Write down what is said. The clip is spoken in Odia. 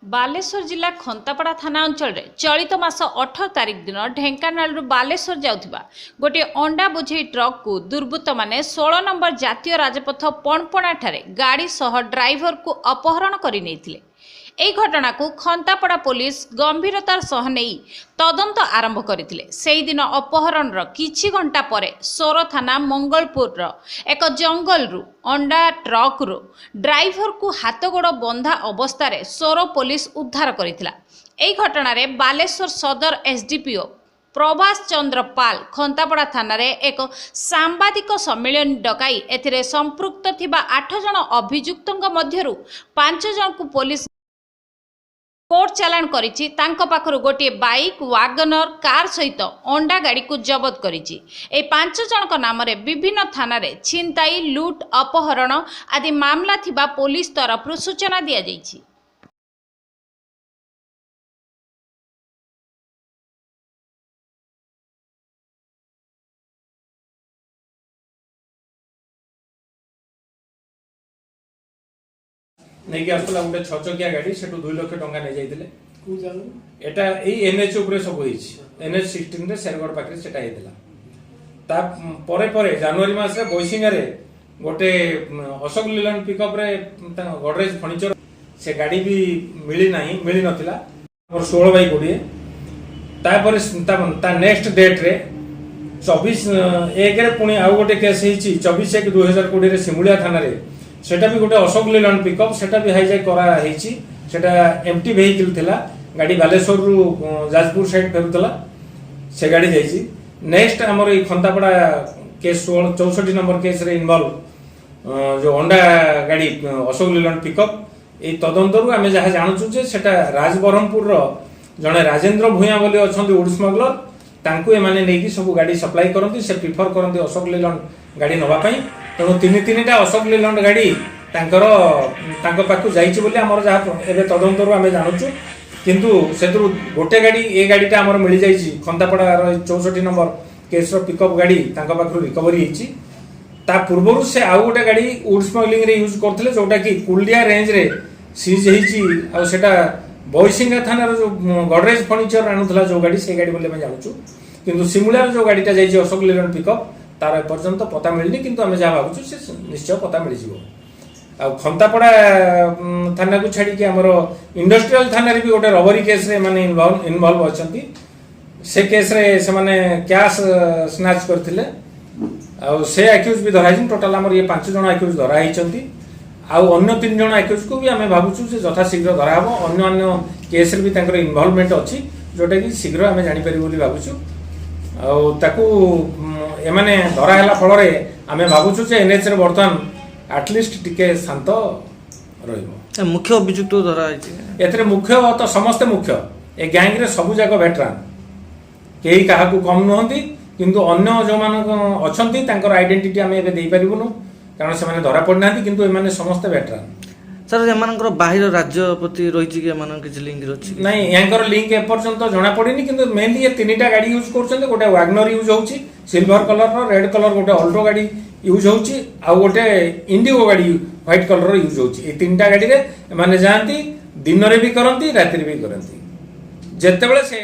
ବାଲେଶ୍ୱର ଜିଲ୍ଲା ଖନ୍ତାପଡ଼ା ଥାନା ଅଞ୍ଚଳରେ ଚଳିତ ମାସ 18 ତାରିଖ ଦିନ ଢେଙ୍କାନାଳରୁ ବାଲେଶ୍ୱର ଯାଉଥିବା ଗୋଟିଏ ଅଣ୍ଡା ବୋଝେଇ ଟ୍ରକ୍କୁ ଦୁର୍ବୃତ୍ତମାନେ 16 ନମ୍ବର ଜାତୀୟ ରାଜପଥ ପଣପଣାଠାରେ ଗାଡ଼ି ସହ ଡ୍ରାଇଭରକୁ ଅପହରଣ କରି ନେଇଥିଲେ। ଏହି ଘଟଣାକୁ ଖନ୍ତାପଡ଼ା ପୋଲିସ ଗମ୍ଭୀରତାର ସହ ନେଇ ତଦନ୍ତ ଆରମ୍ଭ କରିଥିଲେ। ସେହିଦିନ ଅପହରଣର କିଛି ଘଣ୍ଟା ପରେ ସୋର ଥାନା ମଙ୍ଗଳପୁରର ଏକ ଜଙ୍ଗଲରୁ ଅଣ୍ଡା ଟ୍ରକ୍ରୁ ଡ୍ରାଇଭରକୁ ହାତଗୋଡ଼ ବନ୍ଧା ଅବସ୍ଥାରେ ସୋର ପୋଲିସ ଉଦ୍ଧାର କରିଥିଲା। ଏହି ଘଟଣାରେ ବାଲେଶ୍ୱର ସଦର ଏସ୍ଡିପିଓ ପ୍ରଭାସ ଚନ୍ଦ୍ର ପାଲ ଖନ୍ତାପଡ଼ା ଥାନାରେ ଏକ ସାମ୍ବାଦିକ ସମ୍ମିଳନୀ ଡକାଇ ଏଥିରେ ସମ୍ପୃକ୍ତ ଥିବା 8 ଜଣ ଅଭିଯୁକ୍ତଙ୍କ ମଧ୍ୟରୁ 5 ଜଣଙ୍କୁ ପୋଲିସ କୋର୍ଟ ଚାଲାଣ କରିଛି। ତାଙ୍କ ପାଖରୁ ଗୋଟିଏ ବାଇକ୍, ୱାଗନର କାର୍ ସହିତ ଅଣ୍ଡା ଗାଡ଼ିକୁ ଜବତ କରିଛି। ଏହି 5 ଜଣଙ୍କ ନାମରେ ବିଭିନ୍ନ ଥାନାରେ ଛିନତାଇ, ଲୁଟ୍, ଅପହରଣ ଆଦି ମାମଲା ଥିବା ପୋଲିସ ତରଫରୁ ସୂଚନା ଦିଆଯାଇଛି। ନେଇକି ଆସୁଥିଲା ଗୋଟେ ଛଅ ଚକିଆ ଗାଡି, ସେଠୁ 2 ଲକ୍ଷ ଟଙ୍କା ନେଇଯାଇଥିଲେ। କୋଉ ଜାଗାରୁ? ଏଟା ଏଇ ଏନ୍ଏଚ୍ ଉପରେ ସବୁ ହେଇଛି। ଏନ୍ଏଚ୍ 16ରେ ଶେରଗଡ଼ ପାଖରେ ସେଟା ହେଇଥିଲା। ତା ପରେ ପରେ ଜାନୁଆରୀ ମାସରେ ବୈଶିଙ୍ଗାରେ ଗୋଟେ ଅଶୋକ ଲିଲାଣ୍ଡ ପିକଅପ୍ରେ ତାଙ୍କ ଗଡରେଜ ଫର୍ଣ୍ଣିଚର, ସେ ଗାଡି ବି ମିଳିନାହିଁ, ମିଳିନଥିଲା। ଆମର 16/20। ତାପରେ ତା ନେକ୍ସଟ ଡେଟ୍ରେ 24/1ରେ ପୁଣି ଆଉ ଗୋଟେ କେସ୍ ହେଇଛି। 24/1/2020ରେ ସିମୁଳିଆ ଥାନାରେ, ସେଟା ବି ଗୋଟେ ଅଶୋକ ଲିଲାଣ୍ଡ ପିକଅପ୍, ସେଟା ବି ହାଇଜାକ୍ କରାହେଇଛି। ସେଟା ଏମ୍ଟି ଭେହିକିଲ୍ ଥିଲା। ଗାଡି ବାଲେଶ୍ୱରରୁ ଯାଜପୁର ସାଇଡ୍ ଫେରୁଥିଲା, ସେ ଗାଡି ଯାଇଛି। ନେକ୍ସଟ ଆମର ଏଇ ଖନ୍ତାପଡ଼ା କେସ୍ 1664 ନମ୍ବର କେସ୍ରେ ଇନଭଲ୍ଭ ଯୋଉ ଅଣ୍ଡା ଗାଡି ଅଶୋକ ଲିଲାଣ୍ଡ ପିକଅପ୍, ଏଇ ତଦନ୍ତରୁ ଆମେ ଯାହା ଜାଣୁଛୁ ଯେ ସେଟା ରାଜବରହମପୁରର ଜଣେ ରାଜେନ୍ଦ୍ର ଭୂୟାଁ ବୋଲି ଅଛନ୍ତି ଉଡ୍ ସ୍ମଗଲର, ତାଙ୍କୁ ଏମାନେ ନେଇକି ସବୁ ଗାଡି ସପ୍ଲାଇ କରନ୍ତି। ସେ ପ୍ରିଫର କରନ୍ତି ଅଶୋକ ଲିଲାଣ୍ଡ ଗାଡି ନେବା ପାଇଁ। ତେଣୁ ତିନି ତିନିଟା ଅଶୋକ ଲିଲାଣ୍ଡ ଗାଡି ତାଙ୍କ ପାଖକୁ ଯାଇଛି ବୋଲି ଆମର ଯାହା ଏବେ ତଦନ୍ତରୁ ଆମେ ଜାଣୁଛୁ। କିନ୍ତୁ ସେଥିରୁ ଗୋଟେ ଗାଡି, ଏ ଗାଡିଟା ଆମର ମିଳିଯାଇଛି। ଖନ୍ତାପଡ଼ାର 64 ନମ୍ବର କେସ୍ର ପିକଅପ୍ ଗାଡି ତାଙ୍କ ପାଖରୁ ରିକଭରି ହେଇଛି। ତା ପୂର୍ବରୁ ସେ ଆଉ ଗୋଟେ ଗାଡି ଉଡ୍ ସ୍ମଗଲିଂରେ ୟୁଜ୍ କରୁଥିଲେ, ଯୋଉଟା କି କୁଲଡିଆ ରେଞ୍ଜରେ ସିଜ୍ ହେଇଛି। ଆଉ ସେଟା ବୈଶିଙ୍ଗା ଥାନାର ଯୋଉ ଗଡରେଜ ଫର୍ଣ୍ଣିଚର ଆଣୁଥିଲା ଯୋଉ ଗାଡି, ସେଇ ଗାଡି ବୋଲି ଆମେ ଜାଣୁଛୁ। କିନ୍ତୁ ସିମୁଳିଆର ଯୋଉ ଗାଡିଟା ଯାଇଛି ଅଶୋକ ଲିଲାଣ୍ଡ ପିକଅପ୍, ତାର ଏପର୍ଯ୍ୟନ୍ତ ପତା ମିଳିନି। କିନ୍ତୁ ଆମେ ଯାହା ଭାବୁଛୁ, ସେ ନିଶ୍ଚୟ ପତା ମିଳିଯିବ। ଆଉ ଖନ୍ତାପଡ଼ା ଥାନାକୁ ଛାଡ଼ିକି ଆମର ଇଣ୍ଡଷ୍ଟ୍ରିଆଲ ଥାନାରେ ବି ଗୋଟେ ରବରି କେସ୍ରେ ଏମାନେ ଇନଭଲ୍ଭ ଅଛନ୍ତି। ସେ କେସ୍ରେ ସେମାନେ କ୍ୟାସ୍ ସ୍ନାଚ୍ କରିଥିଲେ ଆଉ ସେ ଆକ୍ୟୁଜ୍ ବି ଧରା ହେଇଛନ୍ତି। ଟୋଟାଲ ଆମର ଇଏ 5 ଜଣ ଆକ୍ୟୁଜ୍ ଧରା ହେଇଛନ୍ତି। ଆଉ ଅନ୍ୟ ତିନି ଜଣ ଆକ୍ୟୁଜ୍କୁ ବି ଆମେ ଭାବୁଛୁ ଯେ ଯଥାଶୀଘ୍ର ଧରାହବ। ଅନ୍ୟ ଅନ୍ୟ କେସ୍ରେ ବି ତାଙ୍କର ଇନଭଲଭମେଣ୍ଟ ଅଛି, ଯୋଉଟାକି ଶୀଘ୍ର ଆମେ ଜାଣିପାରିବୁ ବୋଲି ଭାବୁଛୁ। ଆଉ ତାକୁ ଏମାନେ ଧରା ହେଲା ଫଳରେ ଆମେ ଭାବୁଛୁ ଯେ ଏନ୍ଏଚ୍ରେ ବର୍ତ୍ତମାନ ଆଟଲିଷ୍ଟ ଟିକେ ଶାନ୍ତ ରହିବ। ମୁଖ୍ୟ ଅଭିଯୁକ୍ତ ଧରା ହେଇଛି? ଏଥିରେ ମୁଖ୍ୟ ତ ସମସ୍ତେ ମୁଖ୍ୟ। ଏ ଗ୍ୟାଙ୍ଗରେ ସବୁ ଯାକ ଭେଟରାନ୍, କେହି କାହାକୁ କମ୍ ନୁହନ୍ତି। କିନ୍ତୁ ଅନ୍ୟ ଯେଉଁମାନଙ୍କ ଅଛନ୍ତି, ତାଙ୍କର ଆଇଡେଣ୍ଟିଟି ଆମେ ଏବେ ଦେଇପାରିବୁନୁ, କାରଣ ସେମାନେ ଧରା ପଡ଼ିନାହାନ୍ତି। କିନ୍ତୁ ଏମାନେ ସମସ୍ତେ ଭେଟରାନ୍। ସାର୍, ଏମାନଙ୍କର ବାହିର ରାଜ୍ୟ ପ୍ରତି ରହିଛି କି? ଏମାନଙ୍କ କିଛି ଲିଙ୍କ ଅଛି କି? ନାଇଁ, ୟାଙ୍କର ଲିଙ୍କ ଏପର୍ଯ୍ୟନ୍ତ ଜଣା ପଡ଼ିନି। କିନ୍ତୁ ମେନଲି ଏ ତିନିଟା ଗାଡ଼ି ୟୁଜ୍ କରୁଛନ୍ତି। ଗୋଟେ ୱାଗନର ୟୁଜ୍ ହେଉଛି ସିଲଭର କଲରର, ରେଡ୍ କଲର ଗୋଟେ ଅଲ୍ଟୋ ଗାଡ଼ି ୟୁଜ୍ ହେଉଛି, ଆଉ ଗୋଟେ ଇଣ୍ଡିଗୋ ଗାଡ଼ି ହ୍ୱାଇଟ୍ କଲରର ୟୁଜ୍ ହେଉଛି। ଏଇ ତିନିଟା ଗାଡ଼ିରେ ଏମାନେ ଯାଆନ୍ତି। ଦିନରେ ବି କରନ୍ତି, ରାତିରେ ବି କରନ୍ତି, ଯେତେବେଳେ ସେ